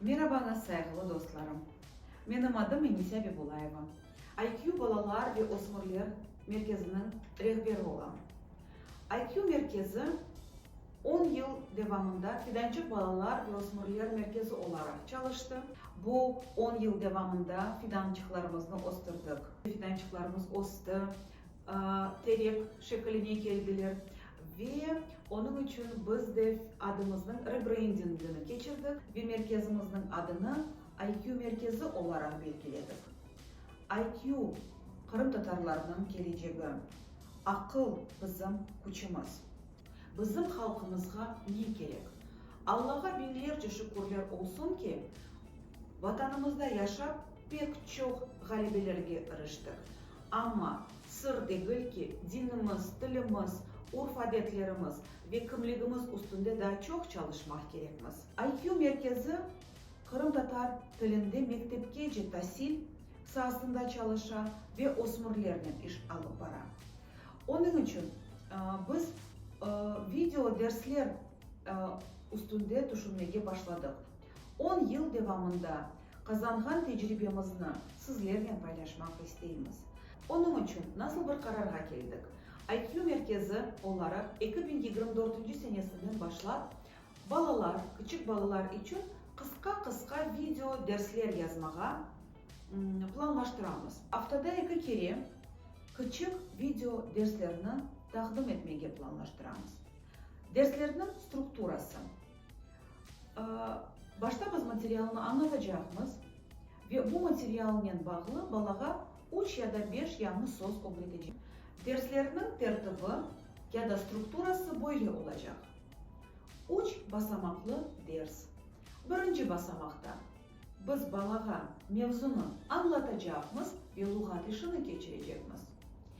Merabañız, sayğılı dostlarım! Menim adım Enise Abibulayeva. IQ balalar ve ösmürler merkeziniñ rehberi olam. IQ merkezi on yıl devamında Fidançıq balalar ve ösmürler merkezi olaraq çalıştı. Bu on yıl devamında fidançıqlarımıznı östürdik. Fidançıqlarımız östi, terek şekiline keldiler ve onıñ içün biz de adımıznıñ rebrendingini keçirdik ve merkezimizniñ adını IQ merkezi olaraq belgiledik. IQ, qırımtatarlarnıñ kelecegi, aqıl, bizim küçümiz. Bizim halqımızğa ne kerek? Allağa biñlerce şükürler olsun ki, Vatanımızda yaşap, pek çoq ğalebelerge iriştik. Amma sır degil ki, dinimiz, tilimiz, urf-adetlerimiz ve kimligimiz üstünde daa çoq çalışmaq kerekmiz. IQ merkezi qırımtatar tilinde mektepkece tasil saasında çalışa ve ösmürlernen iş alıp bara. Onıñ içün biz video dersler üstünde tüşünmege başladıq. On yıl devamında qazanğan tecribemizni sizlernen paylaşmaq isteymiz. Onıñ içün nasıl bir qararğa keldik? IQ merkezi olaraq 2024 senesinden başlap balalar, kiçik balalar içün qısqa-qısqa video dersler yazmağa planlaştıramız. Aftada eki kere kiçik video derslerni taqdim etmege planlaştıramız. Derslerniñ strukturası. Başta biz materialnı añlatacaqmız ve bu materialnen bağlı balağa üç ya da beş yañı söz ögretecekmiz. Derslerniñ tertibi ya da strukturası böyle olacaq, üç basamaqlı ders. Birinci basamaqta biz balağa mevzunı añlatacaqmız ve luğat işini keçirecekmiz.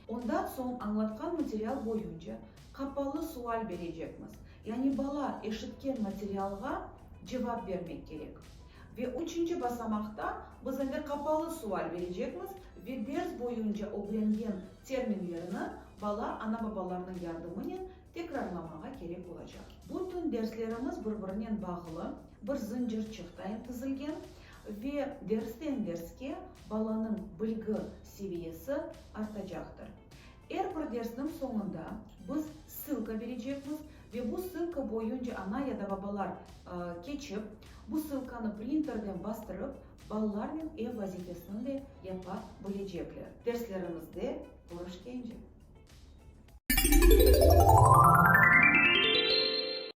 Ondan soñ añlatqan material boyunca qapalı sual berecekmiz, yani bala eşitken materialğa cevap bermek kerek. Ve üçünci basamaqta biz endi qapalı sual berecekmiz ve ders boyunca ögrengen terminlerini bala ana-babalarınıñ yardımınen tekrarlamağa kerek olacaq. Bütün derslerimiz bir-birinen bağlı, bir zıncırçıqtayın tizilgen ve dersten derske balanıñ bilgi seviyesi artacaqtır. Er bir dersniñ soñunda biz ssılka berecekmiz ve bu ssılka boyunca ana ya da babalar keçip, bu ssılkanı printerden bastırıp, balalarnen ev vazifesini de yapa bilecekler. Derslerimizde körüşkence!